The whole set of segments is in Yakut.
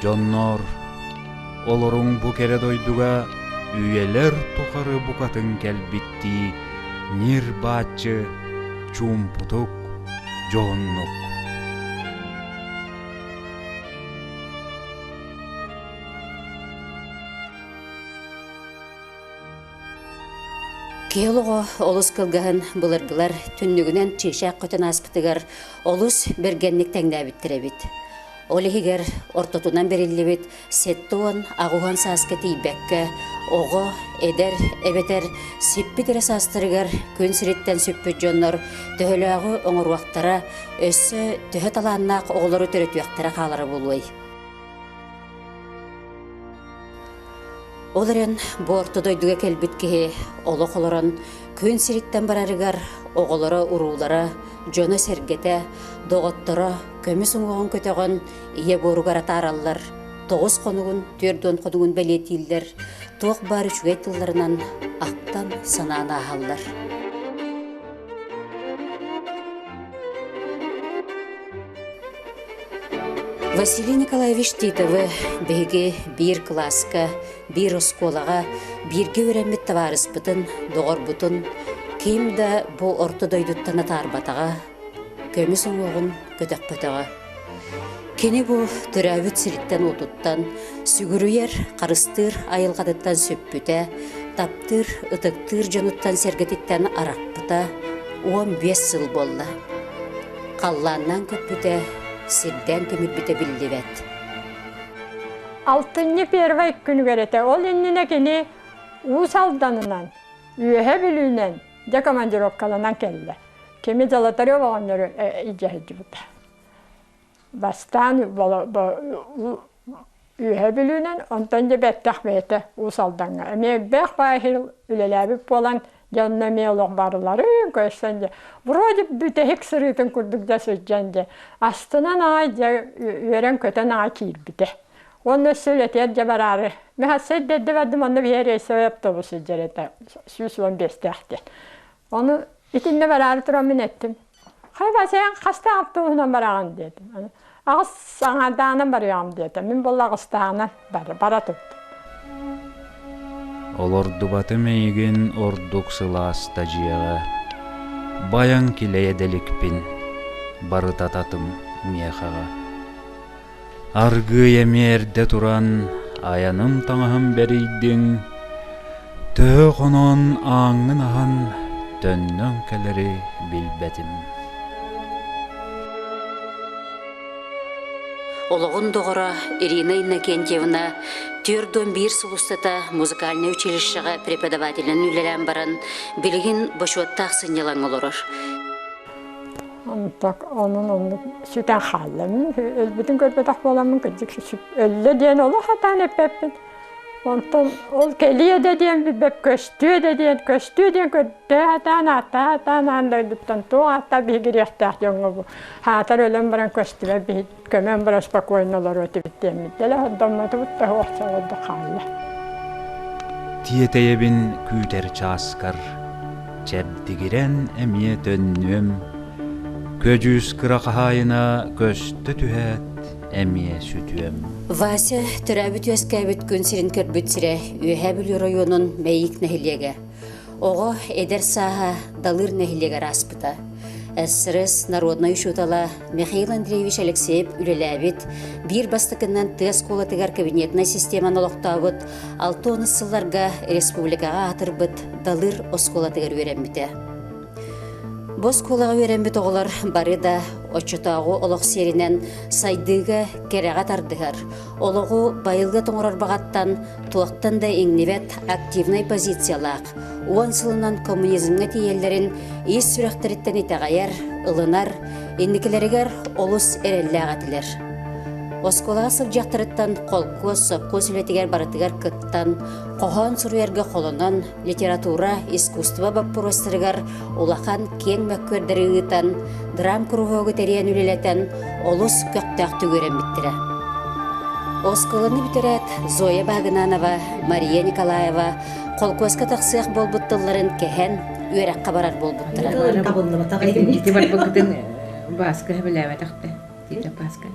Дьонноор, олоруҥ бу кэрэ дойдуга үйэлэр тухары букатын кэлбиттии ньир-бааччы, чуумпутук, дьоһуннук. Киһи олоҕо олус кылгаһын былыргылар түннүгүнэн чыычаах көтөн ааспытыгар олус бэргэнник тэҥнээбиттэр эбит. Ол иһигэр ортотунан бэриллибит 78 сааска тиийбэккэ оҕо, эдэр эбэтэр сиппит эрэ саастарыгар күн сириттэн сүппүт дьоннор төһөлөөҕү оҥоруохтара, өссө төһө талааннаах оҕолору төрөтүөхтэрэ хаалара буолуой? Ол эрэн бу орто дойдуга кэлбит киһи олох олорон күн сириттэн барарыгар оҕолоро, уруулара, дьоно-сэргэтэ, доҕотторо көмүс уҥуоҕун көтөҕөн ийэ буоругар атаараллар, 9 хонугун, 40 хонугун бэлиэтииллэр, туох баар үчүгэй тылларынан ахтан санаан ааһаллар. Василий Николаевич Титовы биһиги биир кылааска, биир оскуолаҕа бииргэ үөрэммит табаарыспытын, доҕорбутун ким да бу орто дойдуттан атаарбатаҕа, көмүс уҥуоҕун көтөхпөтөҕө. Кини бу төрөөбүт сириттэн-уотуттан сүгүрүйэр, харыстыыр айылҕатыттан сүппүтэ, таптыыр, ытыктыыр дьонуттан-сэргэтиттэн арахпыта 15 сыл буолла. Халлааннаан көппүтэ, сирдээн көмүлбүтэ биллибэт. Алтынньы первай күнүгэр этэ. Ол иннинэ кини Уус Алданынан, Үөһэ Бүлүүнэн дьэ командировкаланан кэллэ. Кими Золотарев оҕонньору илдьэ сылдьыбыта. Бастаан Үөһэ Бүлүүнэн, онтон дьэ бэттэх бэйэтэ Уус Алдаҥҥа. Эмиэ элбэх баайы үлэлээбит буолан, дьэ онно эмиэ олох барыларын көрсөн дьэ, вроде бүтэһик сырыытын курдук дьэ сылдьан дьэ, астынан аҕай дьэ үөрэн-көтөн аҕай киирбитэ. Уонна өссө үлэтигэр дьэ бараары, мин эрдэ бардым, онно биһиги рейсовый автобус сылдьар этэ, 115-тээх диэн. Ону итиннэ бараары тураммын эттим. Хайа Васян хастаах автобуһунан бараҕын диэтим. Аҕыс аҥаардаанан барыаҕым диэтэ. Мин буолла аҕыстааҕынан бара турдум. Олордубатым эйигин ордук сылааста дьиэҕэ. Байан килэйэ дэликпин, барытататым миэхэҕэ. Аргыый эмиэ эрдэ туран, айаным таҥаһым бэрийдиҥ, төһө хонон ааҥҥын аһан, төннөн кэлэри билбэтим. Олоҕун доҕоро Ирина Иннокентьевна 41 сыл устата музыкальнай училищеҕа преподавателинэн үлэлээн баран, билигин бочуоттаах сынньалаҥҥа олорор. Онток онон оннук сүтэн хаалла. Мин өлбүтүн көрбөтөх буоламмын кырдьык өллө диэн олох сатаан эппэппин. Онтон ол кэлиэ да диэн билбэт көстүө да диэн көстүө диэн көрдөө сатаан ааттаа сатаан аан дойдуттан туох ааттаах биһигириэхтээх дьоҥҥо бу хаатар өлөн баран көстүбэт биһи көмөн баран спокойно олоруо этибит диэммит дэлэ сордоммотубут да суох соҕурда хаалла. Тиэтэйэбин күүтэр чааскар Чэбдигирэн эмиэ төннүөм, көдьүүс кыра хаһаайына көстө түһээт эмиэ сүтүөм. Вася төрөөбүт-үөскээбит күн сирин көрбүт сирэ Үөһээ Бүлүү оройуонун Мэйик нэһилиэгэ. Оҕо эдэр сааһа Далыр нэһилиэгэр ааспыта. СССР народнай учуутала Михаил Андреевич Алексеев үлэлээбит, биир бастакынан тыа оскуолатыгар кабинетнай системаны олохтообут 60 сылларга республикаҕа аатырбыт Далыр оскуолатыгар үөрэммитэ. Бу оскуолаҕа үөрэммит оҕолор бары да оччотооҕу олох сиэринэн сайдыыга кэрэҕэ тардыһар, олоҕу байылга тоҥорор баҕаттан туохтан да иҥнибэт активнай позициялаах, 10 сылынан коммунизмҥа тиийэллэрин ис сүрэхтэриттэн итэҕэйэр, ылынар, инникилэригэр олус эрэллээх этилэр. Оскуолаҕа сылдьыахтарыттан холкуос, сопхуос үлэтигэр барытыгар кыттан, хоһоон суруйарга холонон, литература, искусство боппуруостарыгар улахан киэҥ мөккүөрдэри ыытан, драм куруһуогу тэрийэн үлэлэтэн олус көхтөөхтүк үөрэммиттэрэ. Оскуоланы бүтэрээт Зоя Багынанова, Мария Николаева холкуоска тахсыах буолбут тылларын кэһэн үөрэххэ барар буолбуттара. Ити барбыккытын Бааска сөбүлээбэтэхтэ. Тиитэ Паска.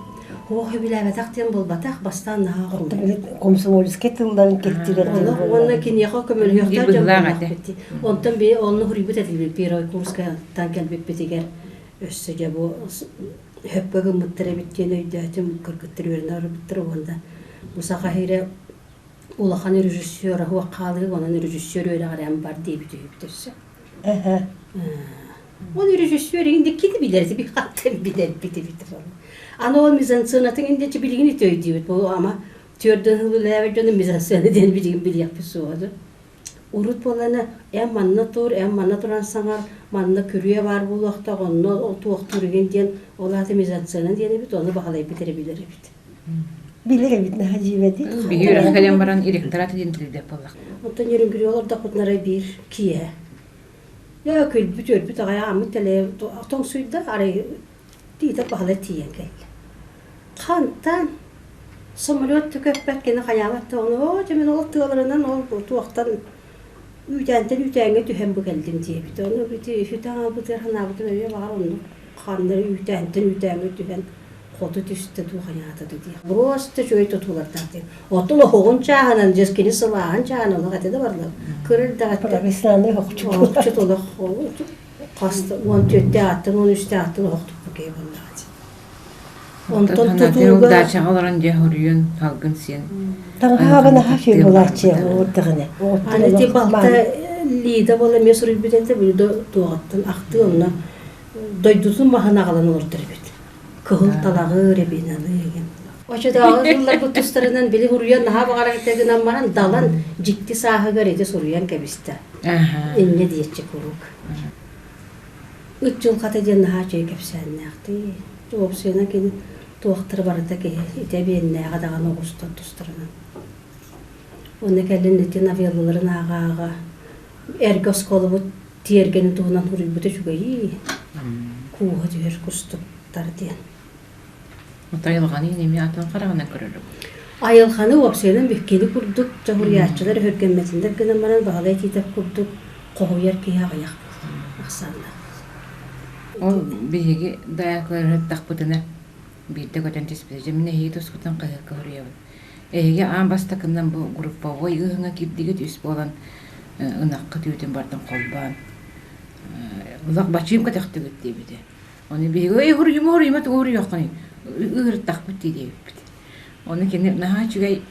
Ох, сөбүлээбэтэх диэн буолбатах, бастаан наһаа хомуйбут. Комсомольскай тылларын киртилэр Олох уонна киниэхэ көмөлөһүөхтээх дьон буоллахпыт. Онтон би онно хуруйбут этилбит первый курскайтан кэлбиппитигэр өссө дьэ бу хөппө гыммыттар эбит диэн өйдөөтүм, кыргыттар үөрэнэ барбыттар уонна бу саха иһирэ улахан режиссер оһуох хаалыы, онон режиссер үөрэҕэр бар диэбит үһүбүт өссө. Ол режиссер инде кити билэр би хаттан билэрбит эбит. Аны ол мизансценатын инде билигин ити өйдүүбүт. Бу ама түөрдөн хылылаабыт дьону мизансцена диэн билигин билиэхпит суоҕа. Урут буолана эн манна тур, эн манна туран саҥар, манна күрүө баар буолуохтаах, онно ол туохтуур игин диэн, ол аата мизансцена диэн эбит, ону баһылайбыт эрэ билэр эбит. Билэр эбит наһаа дьиибэди. Биһи үрэххэ кэлэн баран ректорат диэн тилдэх буоллах. Оттон Нерюнгри олордохпутунара биир киэһэ. Дьэ күлбүт өлбүт аҕай ааммыт тэлэйэ тоҥсуйда, арай тиитэ баһылай тиийэн кэллэ. Хантан самолет да көппөт кини хайаабат да ону оо дьэ мин ол тыаларынан ол туохтан үүтээнтэн үүтээҥҥэ түһэн бу кэллим диэбит. Ону бити үтэ аҥалбытыгар санаабытым эмиэ баҕар оннук ханна үүтээнтэн үүтээҥҥэ түһэн хоту түстэ дуу хайаата дуу диэх. Просто үчүгэй тутуулардаах диэн. Оттон оһоҕун чааһынан дьэс кини сылааһын чааһынан олох этэ да барлар. Кыр эрдэҕиттэн Профессиональный оһохчут. Оһохчут олох хас 14-те ааттан 13-те ааттан оһох туппут киһи буоллаҕа. Онтон тутууга Дачаҕа олорон дьэ хоруйун салгын сиэн Таҥаһаабын аха фигулааччы уурдаҕына. Аны ити балта Лида буола эмиэ суруйбут этэ били туоҕаттан ахтыы онно дойдутун маһын аҕалан олордор эбит. Кыһыл талаҕы рябинаны деген. Оччотооҕу сылларбыт тустарынан били суруйан наһаа баҕарар этэ гынан баран далан дьикти сааһыгар ити суруйан кэбистэ. Инньэ диэччи куруук. Ыт дьылҕата диэн наһаа үчүгэй кэпсээннээхтии. Уопсайынан кини туохтара барыта киһи ити эбиэннээҕэ даҕаны оҕустар тустарынан. Уонна кэлин ити новеллаларын ааҕа-ааҕа эргэ оскуолабыт тиэргэнин туһунан суруйбута үчүгэйий. Кууһа түһэр кустуктар диэн. Ото айылҕаны эмиэ атын хараҕынан көрөрүм. Айылҕаны уопсайынан бүккэни курдук дьоһуруйааччылар өһүргэммэтиннэр гынан баран Баһылай Тиитов курдук хоһуйар киһи аҕыйах ахсааннаах. Ол биһиги даякаларыттахпытына биирдэ көтөн түспүтэ. Дьэ мин эһиги тускутун хаһыакка суруйабын. Эһиги аан бастакынан бу групповой ыһыҥа киирдигит үс буолан ынаххыт үүтүн бардын холбоон улах бачыым көтөхтүгүт диэбитэ. Ону биһиги эй хоруйума хоруйума тугу хоруйуоххунуй ыырыттахпыт дии диэбиппит. Ону кини наһаа үчүгэй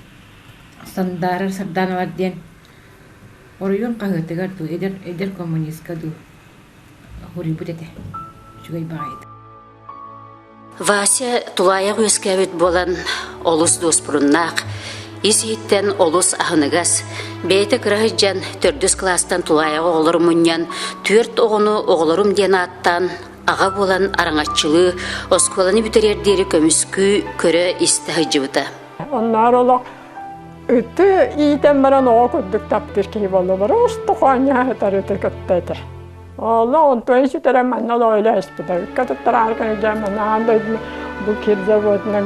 сандаарар сардааналар диэн оройуон хаһыатыгар дуу, эдэр, эдэр коммунистка дуу хоруйбут этэ. Үчүгэй баҕайыта. Вася тулаайах үөскээбит буолан олус дуоспуруннаах, ис-иһиттэн олус аһыныгас, бэйэтэ кыра сылдьан төрдүс кылаастан тулаайах оҕолору мунньан түөрт оҕону оҕолорум диэн ааттаан аҕа буолан араҥаччылыы, оскуоланы бүтэриэр диэри көмүскүү, көрө-истэ сылдьыбыта. Онноор олох ыты иитэн баран оҕо курдук таптыыр киһи буолла. Просто хоонньоһо сытар ыты кытта этэ. Олла онтуон сүтэрэн манна олоҕо испитэ. Ыкка туттараары кэнидьээн манна аан дойдуну бу кир заводына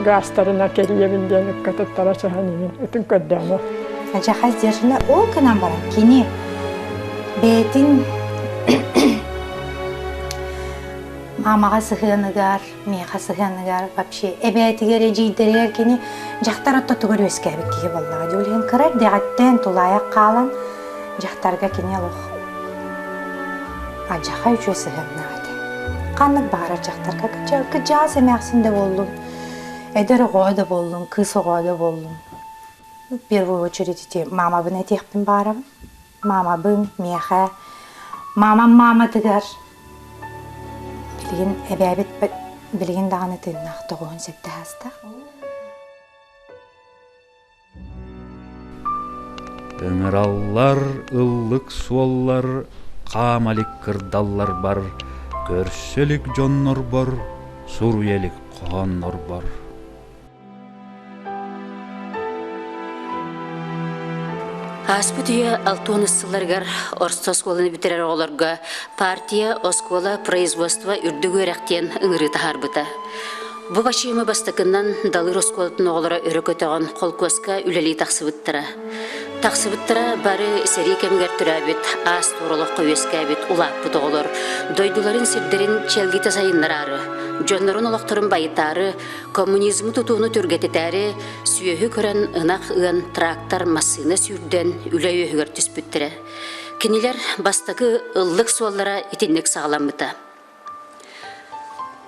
гаастарына кэрийэбин диэн ыкка туттара сыһан иһин ытын көрдөөнө. Адьахай сдержана ол гынан баран кини бэйэтин маамаҕа сыһыаныгар, миэхэ сыһыаныгар вообще эбээтигэр, эдьиийдэригэр кини дьахтар ортотугар үөскээбит киһи буоллаҕа. Дьэ ол иһин кыра эрдэҕиттэн тулаайах хаалан дьахтарга кини олох алдьархай үчүгэй сыһыаннаах этэ. Ханнык баҕарар дьахтарга кырдьаҕас эмээхсин да буоллун, эдэр оҕо да буоллун, кыыс оҕо да буоллун в первую очередь ити маамабын этиэхпин баҕарабын. Маамабын миэхэ маамам мааматыгар билигин эбээбит билигин даҕаны тыыннаах тоҕуһун сэттэ саастаах. Ыҥыраллар ыллык суоллар, хаама илик кырдалларбар, көрсө илик дьоннорбор, суруйа илик хоһооннорбор. Ааспыт үйэ алтыан сылларыгар орто оскуоланы бүтэрэр оҕолорго партия оскуола производство үрдүк үөрэх диэн ыҥырыы таһаарбыта. Бу бачыымы бастакынан Далыр оскуолатын оҕолоро өрө көтөҕөн холкуоска үлэлии тахсыбыттара. Тахсыбыттара бары сэрии кэмигэр төрөөбүт, аас-туор олоххо үөскээбит улааппыт оҕолор дойдуларын сирдэрин чэлгитэ сайыннараары, дьоннорун олохторун байытаары, коммунизмы тутууну түргэтитээри сүөһү көрөн ынах ыан, трактор, массыына сүүрдэн үлэ үөһүгэр түспүттэрэ. Кинилэр бастакы ыллык суоллара итинник саҕаламмыта.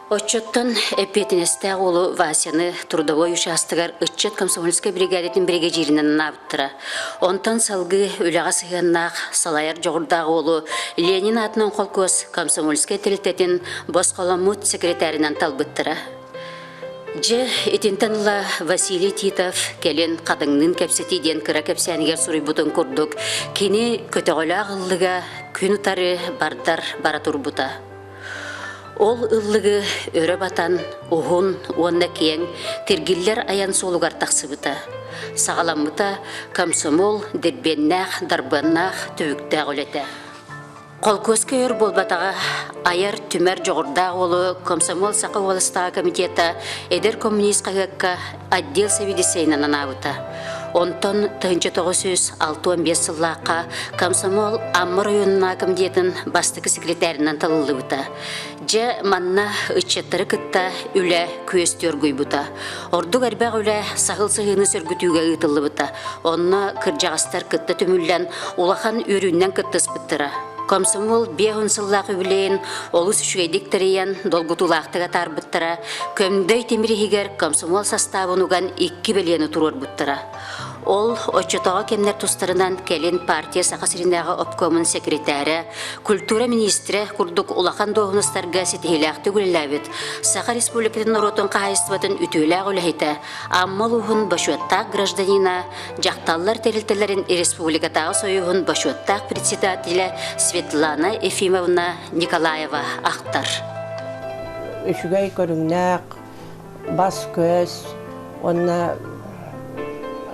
Оччоттон эппиэтинэстээх уолу Васяны трудовой учаастагар ыччат комсомольскай бригадатын биригэдьииринэн анаабыттара. Онтон салгыы үлэҕэ сыһыаннаах салайар дьоҕурдаах уолу Ленин аатынан холкуос комсомольскай тэрилтэтин босхоломмут секретарынан талбыттара. Дьэ, итинтэн ыла Василий Титов кэлин Хатыҥныын кэпсэтии диэн кыра кэпсээнигэр суруйбутун курдук, кини көтөҕөлөөх ыллыга күн утары бардар бара турбута. Ол ыллыгы өрө батан, уһун уонна киэҥ тиргиллэр айан суолугар тахсыбыта. Саҕаламмыта комсомол дирбиэннээх, дарбыаннаах түбүктээх үлэтэ. Холкуоска өр буолбатаҕа, айар, түмэр дьоҕурдаах уолу комсомол Саха уоластааҕы комитета эдэр коммунист хаһыакка отдел сэбиэдиссэйинэн анаабыта. Онтон 1965 сыллаахха комсомол Амма оройуонунааҕы комитетын бастакы секретарынан талыллыбыта. Дьэ, манна ыччаттары кытта үлэ күөстүү оргуйбута. Ордук элбэх үлэ саһыл сыһыыны сөргүтүүгэ ыытыллыбыта. Онно кырдьаҕастар кытта түмүллэн, улахан үөрүүнэн кыттыспыттара. Комсомол 50 сыллаах үбүлүөйүн олус үчүгэйдик тэрийэн, долгутуулаахтык атаарбыттара. Көҥдөй тимир иһигэр комсомол састаабын уган икки бэлиэни туруорбуттара. Ол оччотооҕу кэмнэр тустарынан кэлин партия Саха сиринээҕи обкомун секретарэ, культура министрэ курдук улахан дуоһунастарга ситиһиилээхтик үлэлээбит Саха Республикатын норуотун хаһаайыстыбатын үтүөлээх үлэһитэ, Амма улууһун бочуоттаах гражданина, дьахталлар тэрилтэлэрин республикатааҕы союһун бочуоттаах председателэ Светлана Ефимовна Николаева ахтар. Үчүгэй көрүҥнээх, бас-көс уонна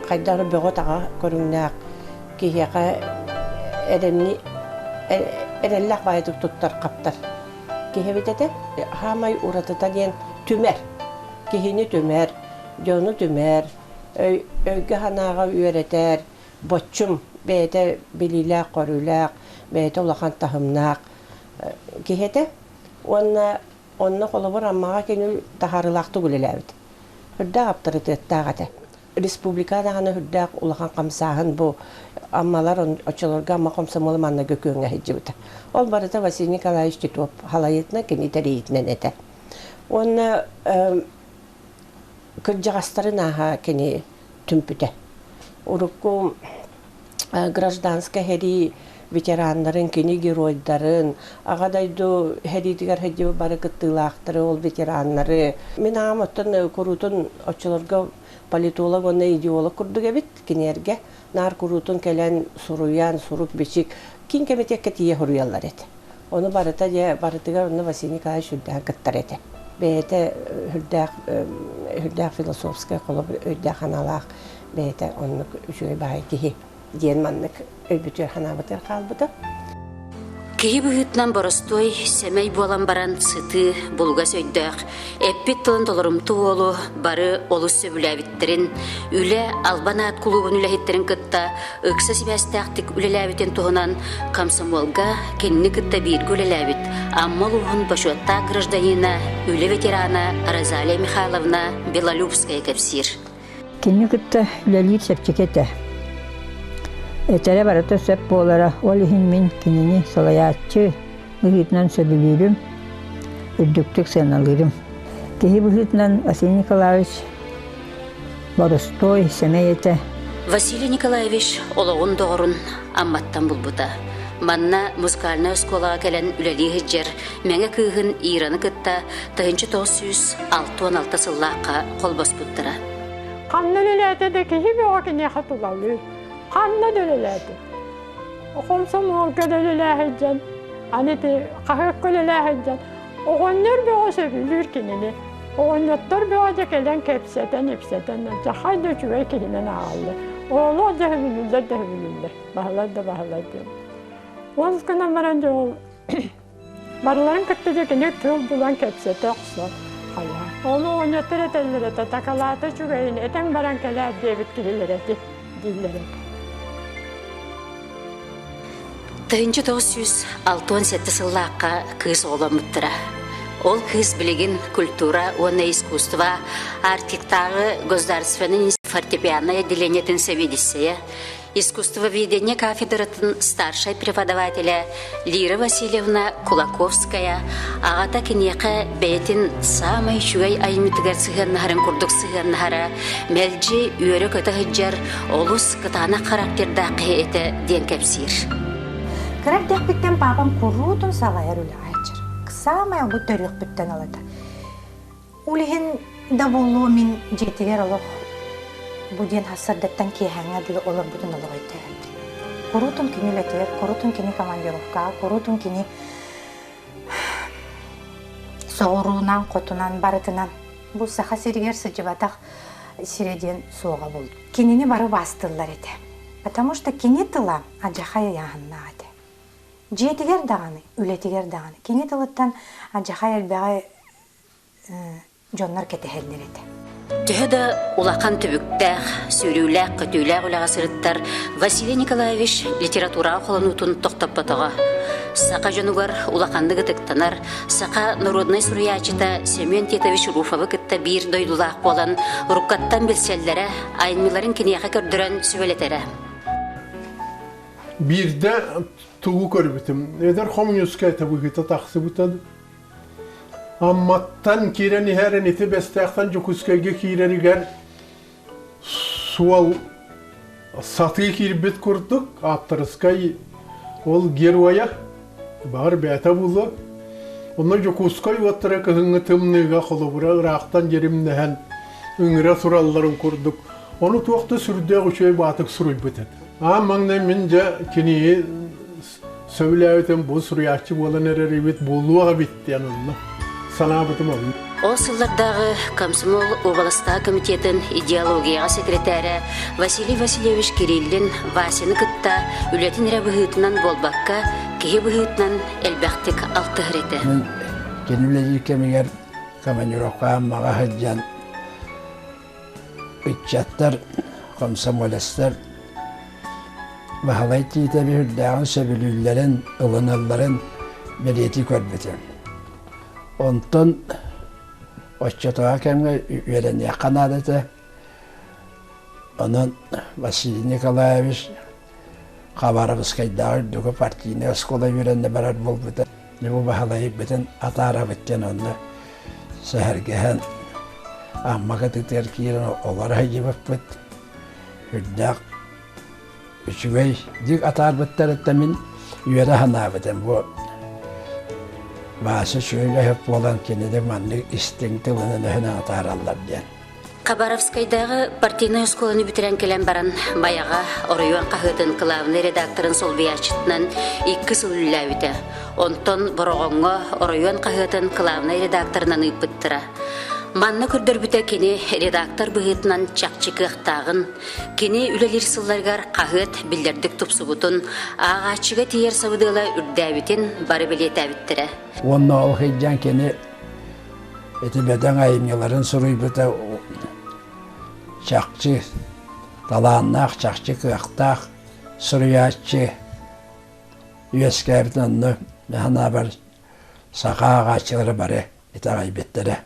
хайдах эрэ бөҕө-таҕа көрүҥнээх киһиэхэ эрэмни эрэллээх баайдык туттар-хаптар киһи эбит этэ. Хаамай уратыта диэн түмэр, киһини түмэр, дьону түмэр, өйгө-санааҕа үөрэтэр, боччум бэйэтэ билиилээх-көрүүлээх, бэйэтэ улахан таһымнаах киһи этэ. Уонна Онно холобур Аммаҕа кини таһаарыылаахтык үлэлээбит. Үрдээх аптарытыаттаах этэ. Республика даҕаны үрдээх улахан хамсааһын бу Аммалар оччолорго Амма комсомола манна күөҥҥэ сылдьыбыта. Ол барыта Василий Николаевич Титов халайыытынан кини тэрийиитинэн этэ. Уонна кырдьаҕастарын ааһа кини түмпүтэ. Урукку гражданскай сэрии ветераннарын, кини геройдарын, Аҕа дойду сэриитигэр сылдьыбыт бары кыттыылаахтары, ол ветераннары. Мин аҕам оттон куруутун оччолорго политолог уонна идеолог курдук эбит кинилэргэ. Наар куруутун кэлэн суруйан, сурук-бичик киин кэмитиэккэ тиийэ суруйаллар этэ. Ону барыта дьэ барытыгар онно Василий Николаевич сүрдээх кыттар этэ. Бэйэтэ сүрдээх сүрдээх философскай холобур өйдөөх санаалаах бэйэтэ оннук үчүгэй баай киһи диэн маннык өйбүтүгэр-санаабытыгар хаалбыта. Киһи быһыытынан боростуой, сэмэй буолан баран сытыы, булугас өйдөөх, эппит тылын толорумту уолу бары олус сөбүлээбиттэрин, үлэ Албан аат кулуубун үлэһиттэрин кытта ыкса сибээстээхтик үлэлээбитин туһунан комсомолга кинини кытта бииргэ үлэлээбит Амма улууһун бочуоттаах гражданина, үлэ ветерана Розалия Михайловна Белолюбская кэпсиир. Кинини кытта үлэлиир чэпчэки этэ. Этэрэ барыта сөп буолара, ол иһин мин кинини салайааччы быһыытынан сөбүлүүрүм, үрдүктүк сыаналыырым. Киһи быһыытынан Василий Николаевич боростуой, сэмэй этэ. Василий Николаевич олоҕун доҕорун Амматтан булбута. Манна музыкальнай оскуолаҕа кэлэн үлэлии сылдьар Мэҥэ кыыһын Ираны кытта 1966 сыллаахха холбоспуттара. Ханна үлэлээтэ да киһи бөҕө киниэхэ тулалыыр. Ханна да үлэлээтэ. Хомсомуолга да үлэлээ сылдьан, аны ити хаһыакка үлэлээ сылдьан, оҕонньор бөҕө сөбүлүүр кинини. Оҕонньоттор бөҕө дьэ кэлэн кэпсэтэн-ипсэтэн, дьахай да үчүгэй киһинэн ааҕаллар. Оҕолор да сөбүлүүллэр да сөбүлүүллэр, баһылай да баһылай диэн. Ол гынан баран дьэ ол Барыларын кытта дьэ кини тыл булан кэпсэтэ охсор. Хайа. Ону оҕонньоттор этэллэр этэ, такалаата үчүгэйин этэн баран кэлээр диэбит киһилэр эти дииллэр этэ. 1967 сыллаахха кыыс оҕоломмуттара. Ол кыыс билигин культура уонна искусство Арктиктааҕы государственнай фортепианнай отделениетын сэбиэдиссэйэ, искусствоведение кафедратын старшай преподавателэ Лира Васильевна Кулаковская аҕата киниэхэ бэйэтин саамай үчүгэй айымньытыгар сыһыаннаһарын курдук сыһыаннаһара, мэлдьи үөрэ-көтө сылдьар олус кытаанах характердаах киһи этэ диэн кэпсиир. Кыра эрдэхпиттэн папам куруутун салайар үлэҕэ сылдьар. Саамай бу төрүөхпүттэн ылата. Ол иһин да буолуо мин дьиэтигэр олох бу диэн сарсыардаттан киэһээҥҥэ дылы олорбутун олох өйдөөбөппүн. Куруутун кини үлэтигэр, куруутун кини командировкаҕа, куруутун кини соҕуруунан, хотунан, барытынан бу Саха сиригэр сылдьыбатах сирэ диэн суоҕа буолла. Кинини бары убаастыыллар этэ. Потому что кини тыла алдьархай ыйааһыннаах этэ. Дьиэтигэр даҕаны, үлэтигэр даҕаны. Кини тылыттан алдьархай элбэҕи дьоннор кэтэһэллэр этэ. Төһө да улахан түбүктээх, сүүрүүлээх-көтүүлээх үлэҕэ сырыттар Василий Николаевич литератураҕа холонуутун тохтоппотоҕо. Саха дьонугар улаханнык ытыктанар саха народнай суруйааччыта Семен Титович Руфовы кытта биир дойдулаах буолан уруккаттан билсэллэрэ, айымньыларын киниэхэ көрдөрөн сүбэлэтэрэ. Биирдэ тугу көрбүтүм, эдэр хомуньуускай табыгыта тахсыбыта Амматтан киирэн иһэрин ити Бэстээхтэн Дьокуускайга киирэригэр суол сатыы киирбит курдук ааптарыскай ол геройа баҕар бэйэтэ буолуо. Онно Дьокуускай уоттара кыһыҥҥы тымныыга холобура ыраахтан дьиримнэһэн ыҥыра туралларын курдук ону туох да сүрдээх үчүгэй баатык суруйбут этэ. Аан маҥнай мин дьэ кинини сөбүлээбитим бу суруйааччы буолан эрэр эбит буолуох эбит диэн онно санаабытым онно. Ол сыллардааҕы комсомол уобаластааҕы комитетын идеологияҕа секретарэ Василий Васильевич Кириллин Васяны кытта үлэтин эрэ быһыытынан буолбакка, киһи быһыытынан элбэхтик алтыһар этэ. Мин кини үлэлиир кэмигэр командировкаҕа Аммаҕа сылдьан ыччаттар, комсомолецтар Баһылай Тиитэби үрдээҕин сөбүлүүллэрин, ылыналларын бэлиэтии көрбүтүм. Онтон оччотооҕу кэмҥэ үөрэниэххэ наада этэ. Онон Василий Николаевич Хабаровскайдааҕы үрдүкү партийнай оскуола үөрэнэ барар буолбута. Дьэ бу Баһылайбытын атаарабыт диэн онно сэһэргэһэн Амма кытытыгар киирэн олоро сылдьыбыппыт. Үрдээх үчүгэй дик атаарбыттарыттан мин үөрэ санаабытым бу Вася үчүгэй үлэһит буолан кинини маннык истиҥ тылынан өһүнэн атаараллар диэн. Хабаровскайдааҕы партийнай оскуоланы бүтэрэн кэлэн баран, Байаҕа оройуон хаһыатын кылаабынай редакторын солбуйааччытынан икки сыл үлэлээбитэ. Онтон Бороҕоҥҥо оройуон хаһыатын кылаабынай редакторынан ыыппыттара. Манна көрдөрбүтэ кини редактор быһыытынан чахчы кыахтааҕын, кини үлэлиир сылларыгар хаһыат биллэрдик тупсубутун, ааҕааччыга тиийэр сабыдыала үрдээбитин бары бэлиэтээбиттэрэ. Уонна ол сылдьан кини ити бөдөҥ айымньыларын суруйбута чахчы талааннаах, чахчы кыахтаах суруйааччы үөскээбит онно санаабар саха ааҕааччылара бары итэҕэйбиттэрэ.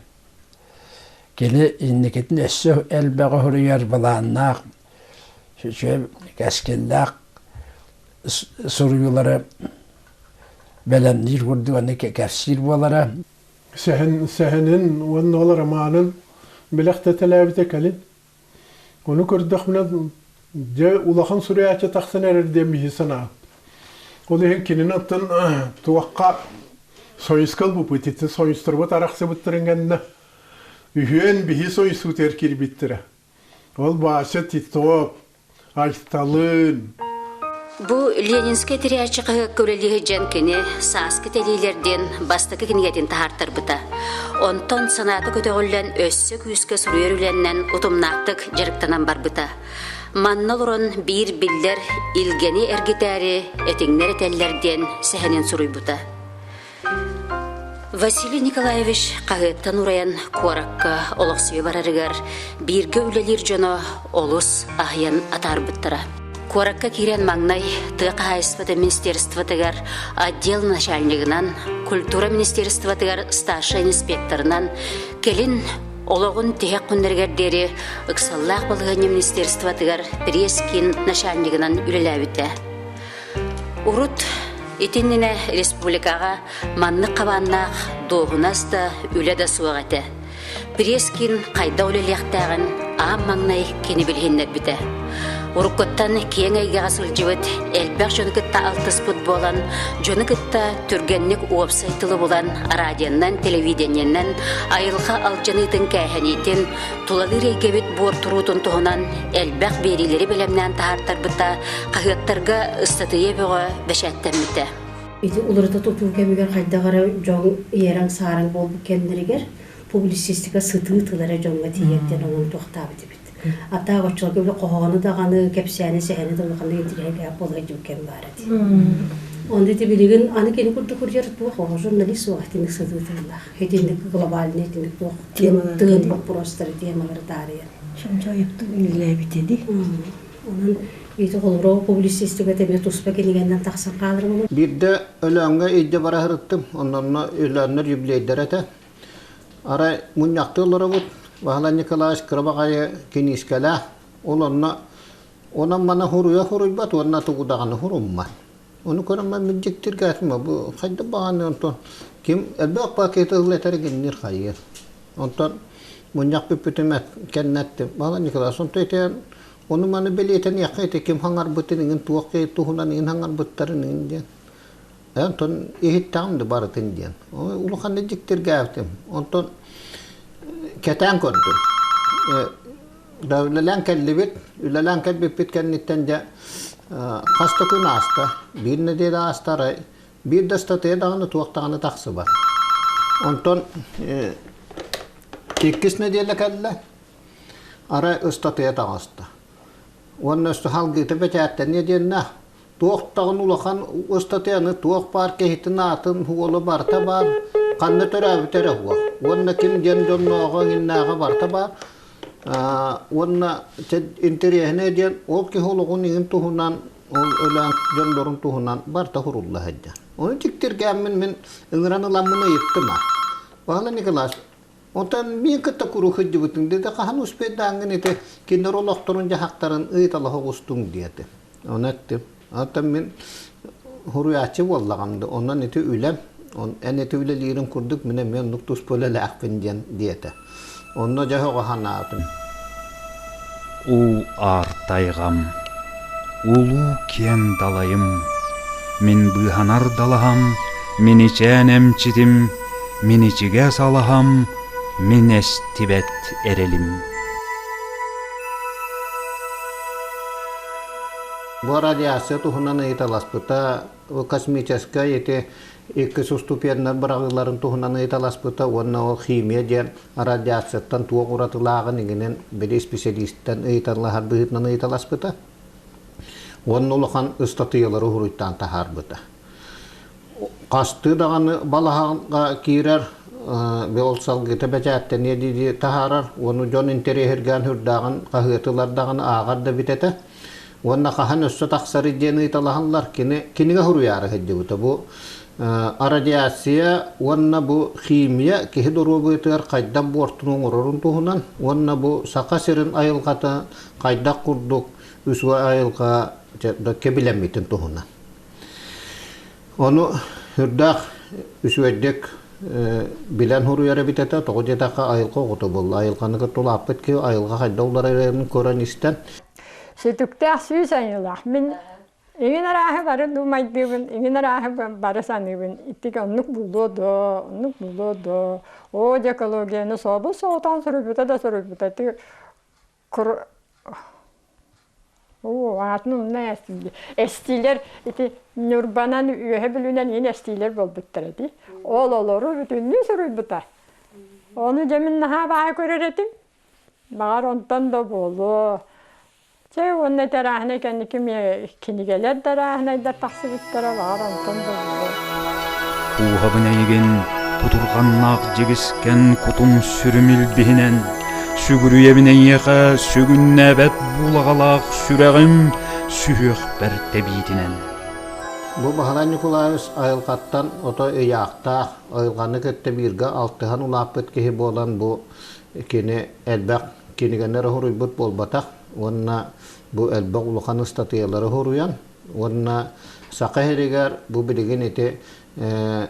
Кини инникитин өссө элбэҕи суруйар былааннаах, үчүгэй кэскиллээх суруйуулары бэлэмниир курдук аны кэпсиир буолара. Сэһэн, сэһэнин уонна ол романын бэлэхтэтэлээбитэ кэлин. Ону көрдөхпүнэ, дьэ улахан суруйааччы тахсан эрэр диэн биһи санаабыт. Ол иһин кинини оттон туохха Союзка ылбыппыт, ити союзтарбыт арахсыбыттарын кэннэ үһүөн биһи союзпутугар киирбиттэрэ. Ол Вася Титов, Айталын. Бу Ленинскэй тирээччи хаһыакка үлэлии сылдьан кини «Сааскы тэлиилэр» диэн бастакы кинигэтин таһаартарбыта. Онтон санаата көтөҕүллэн өссө күүскэ суруйар үлэннэн утумнаахтык дьарыктанан барбыта. Манна олорон биир биллэр илгэни эргитээри этиҥнэр этэллэр диэн сэһэнин суруйбута. Василий Николаевич хаһыаттан урайан куоракка олохсуйа барарыгар бииргэ үлэлиир дьоно олус аһыйан атаарбыттара. Куоракка киирэн маҥнай тыа хаһаайыстыбатын министерствотыгар отдел начальнигынан, культура министерствотыгар старшай инспекторынан, кэлин олоҕун тиһэх күннэригэр диэри ыксаллаах балаһыанньа министерствотыгар пресс-киин начальнигынан үлэлээбитэ. Урут итиннинэ республикаҕа маннык хабааннаах дуоһунас да, үлэ да суох этэ. Пресс-киин хайдах үлэлиэхтээҕин аан маҥнай кини билиһиннэрбитэ. Уруккуттан киэҥ эйгэҕэ сылдьыбыт, элбэх дьону кытта алтыспыт буолан, дьону кытта түргэнник уопсай тылы булан, радионан, телевидениенэн айылҕа алдьаныытын-кээһэниитин, тулалыыр эйгэбит буортуруутун туһунан элбэх биэриилэри бэлэмнээн таһаартарбыта, хаһыаттарга ыстатыйа бөҕө бэчээттэммитэ. Ити уларыта тутуу кэмигэр хайдах эрэ дьон иэрэҥ-саараҥ буолбут кэмнэригэр публицистика сытыы тыл эрэ дьоҥҥо тиийэр диэн онон туохтаабыт эбит. Атаах оччолорго били хоһоону даҕаны, кэпсээни, сэһэни да улаханнык интириэһиргээх буола дьыл кэм баар этэ. Онно ити билигин аны кини курдук курдьар туох оҕо журналист суох итинник сытыы тыллаах. Итинник глобальный итинник туох тыын боппуруостары темалары таарыйар. Шамчоевтың үлэлээбитэ дии. Онон ити холобура публицистика эмиэ туспа кинигэннэн тахсан хаалар буолуо. Биирдэ Өлөөҥҥө илдьэ бара сырыттым. Онно Өлөөннөр юбилейдара этэ. Арай мунньахтыы олоробут. Баһылай Николаевич кыра баҕайы киниискэлээх. Ол онно онон маны хуруйа хуруйбат уонна тугу даҕаны хуруммат. Ону көрөн мин дьиктиргээтим бу хайда баҕаны онтон ким элбэх пакеты ылла этэр гиннир хайыыр. Онтон мунньах бүппүтүм кэннэттим. Баһылай Николаевич онто итиэн Ону маны бэлиэтэниэххэ ити ким хаҥарбытын иҥин туох туһунан иҥин хаҥарбыттарын иҥин диэн. Онтон иһиттэҕим да барытын диэн. Улаханнык дьиктиргээбитим. Онтон кэтээн көрдүм. Да үлэлээн кэллибит. Үлэлээн кэлбиппит кэнниттэн дьэ хас да күн ааста. Биир нэдиэлэ ааста арай биир да ыстатыйа даҕаны туох даҕаны тахсыбат. Онтон иккис нэдиэлэ кэллэ. Арай ыстатыйа таҕыста. Уонна өссө халгыыта бэчээттэниэ диэннээх. Туох даҕаны улахан ыстатыйаны туох баар киһитин аатын уола барыта баар, ханна төрөөбүтэ эрэ уох. Уонна ким диэн дьоннооҕо иҥиннээҕэ барыта баар. Уонна интэриэһинэй диэн ол киһи олоҕун иҥин туһунан, ол өлөөн дьоннорун туһунан барыта сурулла сылдьар. Ону дьиктиргээммин мин ыҥыран ыламмын ыйыттым а. Павел Николаевич, Онтон мин кытта куруук сылдьыбытыҥ диэтэ, хаһан успейдааҥҥын ити кинилэр олохторун-дьаһахтарын ыйыталаһа оҕустуҥ диэтэ. Ону эттим. Оттон мин суруйааччы буоллаҕым да, онон ити үлэм, эн ити үлэлиирин курдук мин эмиэ оннук туспа үлэлээхпин диэн диэтэ. Онно дьэ оҕо санаатым. Уу аар тайҕам, улуу киэҥ далайым, мин быыһанар далаһам, мин ичээн эмчитим, мин ичигэс алаһам, мин эстибэт эрэлим. Бу радиация туһунан ыйыталаспыта космическай ити иккис уступианнар быраҕыыларын туһунан ыйыталаспыта уонна ол химия диэн радиацияттан туох уратылааҕын иҥинэн били исписэлиистэн ыйыталаһар быһыытынан ыйыталаспыта уонна улахан ыстатыйалары уһуруйтаан таһаарбыта. Хастыы даҕаны балаһаҕа киирэр ол салгыта бэчээттэниэ дии таһаарар уонна дьон интэриэһиргээн үрдээҕин хаһыатылар даҕаны ааҕар да эбит этэ. Уонна хаһан өссө тахсарый диэн ыйыталаһаллар. Кини кинигэ суруйаары сылдьыбыта. Бу радиация уонна бу химия киһи доруобуйатыгар хайдах буортуну оҥорорун туһунан уонна бу Саха сирин айылҕата хайдах курдук үс айылҕа кэбилэммитин туһунан. Ону үрдээх үчүгэйдик билэн суруйар эбит этэ. Тоҕо диэтэххэ айылҕа оҕото буолла. Айылҕаны кытта улааппыт киһи айылҕа хайдах уларыйарын көрөн истэн. Сүтүктээх сүүс айылаах. Мин иҥин арааһы бары думайдыыбын, иҥин арааһы бары саныыбын. Итик оннук булуо доо, оннук булуо доо. Оо, дьэ экологияны собус соҕотоон суруйбута да суруйбута. Кур Оо, аатын умна эстиилэр ити Ньурбанан Үөһэ Бүлүүнэн иин эстиилэр буолбуттар эти. Ол олору бүтүннүү суруйбута. Ону дьэ мин наһаа баай көрөр этим. Баҕар онтон да буолуо. Чэ уонна тэрээһинэ кэнники кинигэлэр да арааһынайдар тахсыбыттара баҕар онтон да буолуо. Кууһабын эйигин кутурҕаннаах дьигискэн кутум сүрүм илбиһинэн, сүгүрүйэбин эйиэхэ сүгүннээбэт булаҕалаах сүрэҕим. сүһүөхпэр тэбиитинэн. Бу Баһылай Ньукулаевич айылҕаттан ото ыйаахтаах, айылҕаны кытта бииргэ алтыһан улааппыт киһи буолан бу кини элбэх кинигэни эрэ суруйбут буолбатах уонна бу элбэх улахан ыстатыйалары суруйан уонна Саха сиригэр бу билигин ити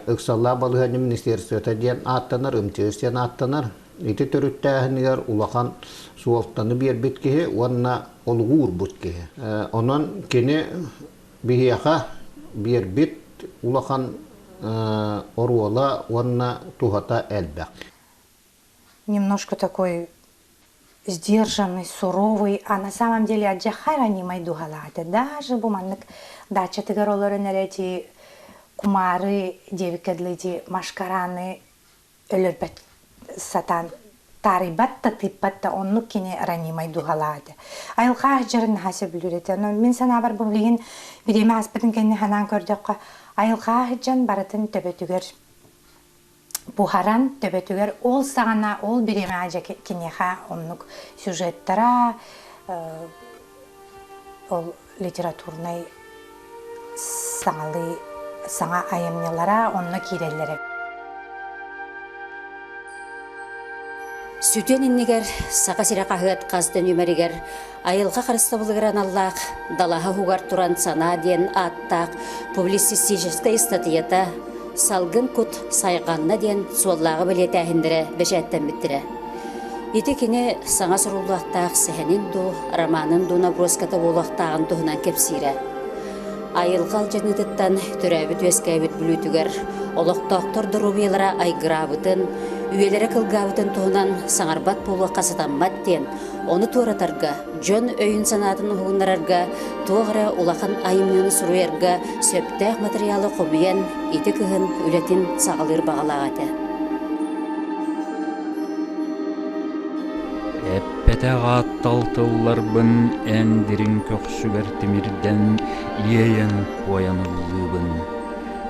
ыксаллаах балаһыанньа министерствота диэн ааттанар, МЧС диэн ааттанар. Ити төрүттээһинигэр улахан суолтаны биэрбит киһи уонна олугу уурбут киһи. Онон кини биһиэхэ биэрбит улахан оруола уонна туһата элбэх. Немножко такой сдержанный, суровый, а на самом деле адьаххай анимай дууһалаах Даже бу маннык дачатыгар олорон эрэ ити кумаары диэбиккэ дылы ити машкараны өлөрбөт сатаан таарыйбат да тыыппат да оннук кини ранимай дууһалаах этэ. Айылҕа дьарын наһаа сөбүлүүр этэ. Но мин санаабар бу билигин бириэмэ ааспытын кэннэ санаан көрдөххө айылҕа дьон барытын төбөтүгэр буһаран төбөтүгэр ол саҕана ол бириэмэҕэ дьэ киниэхэ оннук сюжеттара ол литературнай саҥалыы саҥа айымньылара онно киирэллэрэ. Сүтүөн иннигэр Саха сирэ хаһыат хас да нүмэригэр айылҕа харыстабылыгар аналлаах Далаһа уһугар туран санаа диэн ааттаах публицистическай ыстатыйата Салгын кут сайҕанна диэн суоллааҕы бэлиэтээһиннэрэ бэчээттэммиттэрэ. Ити кини саҥа суруллуохтаах сэһэнин дуу, романын дуу наброската буолуохтааҕын туһунан кэпсиирэ. Айылҕа алдьаныытыттан төрөөбүт-үөскээбит бүлүүтүгэр олохтоохтор доруобуйалара айгыраабытын, үйэлэрэ кылгаабытын туһунан саҥарбат буолуохха сатаммат диэн, ону туоратарга, дьон өйүн-санаатын уһугуннарарга туох эрэ улахан айымньыны суруйарга сөптөөх матырыйаалы хомуйан ити кыһын үлэтин саҕалыыр баҕалаах этэ. Эппэтэх ааттал тылларбын эн дириҥ көхсүгэр тимирдэн иэйэн куойан ыллыыбын.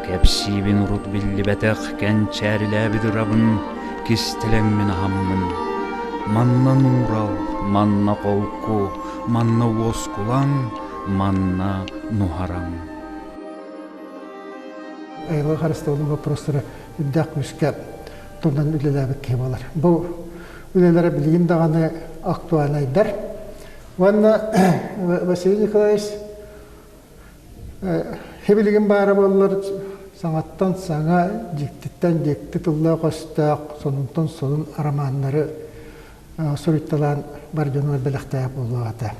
Кэпсиибин урут биллибэтэх кэнчээрилээбит ырабын, кистэлэҥмин аһаммын. Манна нуурал, манна холку, манна уоскулаҥ, манна нуһараҥ. Айылҕа харыстабылын боппуруостара үрдээх күүскэ турунан үлэлээбит киһи буолар. Бу үлэлэрэ билигин даҕаны актуальнайдар. Уонна Василий Николаевич Хибилигин баара буоллар саҥаттан саҥа, дьиктиттэн дьикти тыллаах-өстөөх, сонунтан сонун романнары суруйталаан бар дьонугар бэлэхтээх буолуох этэ.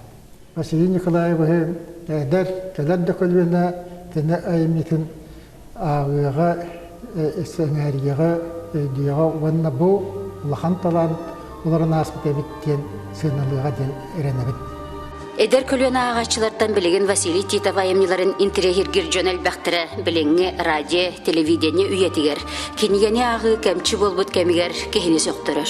Василий Николаевиһы эдэр, кэлэр да көлүөнэ кини айымньытын ааҕыаҕа, сэҥээриэҕэ, өйдүөҕэ уонна бу улахан талаан олорон ааспыт эбит диэн сыаналыаҕа диэн эрэнэбин. Эдэр көлүөнэ ааҕааччылартан билигин Василий Титов айымньыларын интэриэһиргиир дьон элбэхтэрэ билиҥҥи радио, телевидение үйэтигэр кинигэни ааҕыы кэмчи буолбут кэмигэр киһини сөхтөрөр.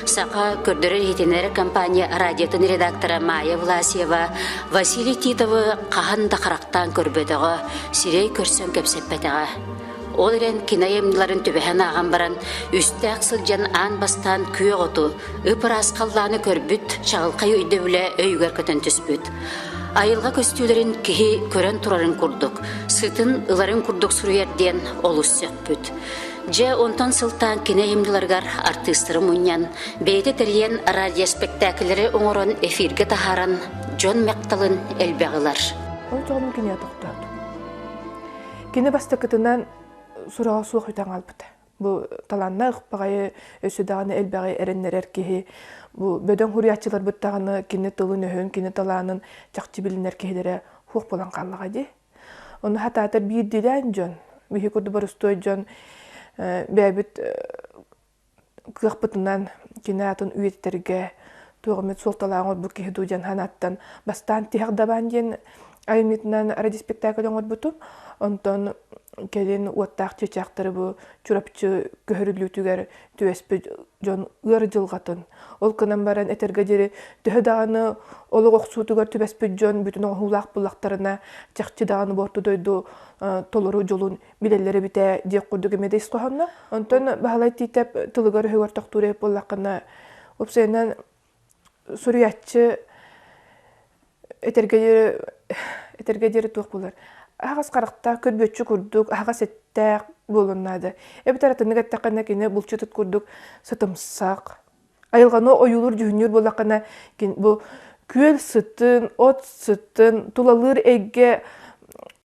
Саха көрдөрөр-иһитиннэрэр компания радиотын редактора Майя Власьева Василий Титовы хаһан да харахтаан көрбөтөҕө, сирэй көрсөн кэпсэппэтэҕэ. Ол эрэн кини айымньыларын түбэһэн ааҕан баран, үстээх сылдьан аан бастаан күөх оту, ып-ыраас халлааны көрбүт чаҕылхай өйдөбүлэ өйүгэр көтөн түспүт. Айылҕа көстүүлэрин киһи көрөн турарын курдук, сытын ыларын курдук суруйар диэн олус сөхпүт. Дьэ, онтон сылтаан кини айымньыларыгар артыыстары мунньан, бэйэтэ тэрийэн радиоспектакльлэри оҥорон эфиргэ таһааран, дьон махталын элбэҕи ылар. Ол дьоҕум кинигэ тохтоото. Кини бастакытынан сураҕа суох үтэн хаалбыта. Бу талааннаах баҕайы өссө даҕаны элбэҕи эрэннэрэр киһи. Бу бөдөҥ хуруйааччыларбыт даҕаны кини тылын-өһүн, кини талаанын чахчы билинэр киһилэрэ суох буолан хааллаҕа дии. Ону хатаатар биирдиилээн дьон, биһи курдук боростуой дьон бэйэбит кыахпытынан кини аатын үйэтитэргэ туох эмит суолталаах оҥорбут киһи дуу диэн санааттан бастаан тиһэх дабаан диэн айымньытынан радиоспектакль оҥорбутум. Онтон кэлин уоттаах чыычаахтары бу Чурапчы көһөрүллүүтүгэр түбэспит дьон ыар дьылҕатын, ол гынан баран этэргэ диэри төһө даҕаны олох охсуутугар түбэспит дьон бүтүн оҥоһуулаах буллахтарына чахчы даҕаны бу орто дойду толору дьолун билэллэр эбитэ диэх курдук эмиэ да ис хоһоонно. Онтон Баһылай Тиитэп тылыгар-өһүгэр тохтуур эбит буоллаххына, уопсайынан суруйааччы этэргэ диэри Этэргэ диэри туох буолар? Аһаҕас харахтаах, көрбүөччү курдук, аһаҕас эттээх буолуон наада. Эбэтэр атыннык эттэххинэ кини булчут ыт курдук сытымсах. Айылҕаны ойуулуур дьүһүннүүр буоллаххына, бу күөл сытын, от сытын, тулалыыр эйгэ